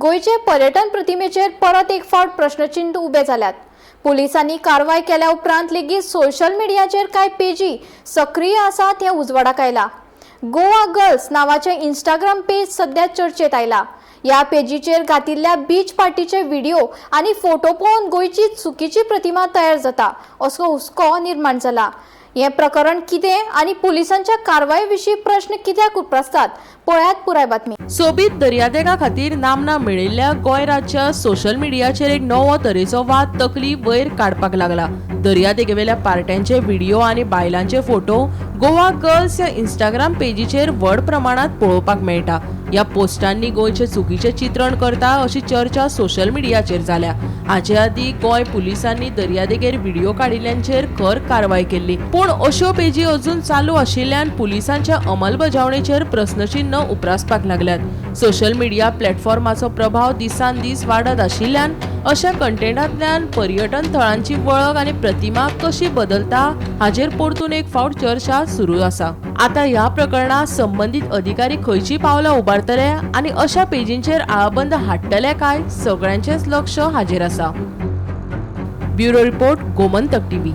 गोंयचे पर्यटन प्रतिमेचेर परत एक फावट प्रश्नचिन्ह उबे जाल्यात. पुलिसांनी कारवाय केल्या उपरांत लेगीत सोशल मिडियाचेर कांय पेजी सक्रीय आसात हें उजवाडाक आयला. गोवा गर्ल्स नावाचें इंस्टाग्राम पेज सध्या चर्चेत आयला. ह्या पेजीचेर घातिल्ल्या बीच पार्टीचे व्हिडिओ आनी फोटो पळोवन गोंयची चुकीची प्रतिमा तयार जाता असो हुस्को निर्माण जाला. हें प्रकरण कितें आनी पुलिसांच्या कारवाये विशीं प्रश्न कित्याक उप्रासतात, पळयात पुराय बातमी. सोबीत दर्यादेगा खातीर नामना मेळिल्ल्या गोंय राज्य सोशल मिडियाचेर एक नवो तरेचो वाद तकली वयर काडपाक लागला. दर्यादेगेवेल्या पार्ट्यांचे व्हिडिओ आनी बायलांचे फोटो गोवा गर्ल्स ह्या इंस्टाग्राम पेजीचेर व्हड प्रमाणात पळोवपाक मेळटा. ह्या पोस्टांनी गोंयचें चुकीचें चित्रण करता अशी चर्चा सोशल मिडियाचेर जाल्या. हाचे आदीं गोंय पुलिसांनी दर्यादेगेर व्हिडिओ काडिल्ल्यांचेर खर कारवाय केल्ली, पूण अश्यो पेजी अजून चालू आशिल्ल्यान पुलिसांच्या अंमलबजावणेचेर प्रस्नचिन्ह उप्रासपाक लागल्यात. सोशल मिडिया प्लॅटफॉर्माचो प्रभाव दिसान दीस वाडत आशिल्ल्यान अशा कंटेंटांतल्यान पर्यटन थळांची वळख आनी प्रतिमा कशी बदलता हाचेर परतून एक फावट चर्चा सुरू आसा. आतां ह्या प्रकरणात संबंदीत अधिकारी खंयची पावलां उबारतले आनी अशा पेजींचेर आळाबंद हाडटले काय, सगळ्यांचेच लक्ष हाजेर आसा. Bureau report, Gomantak TV.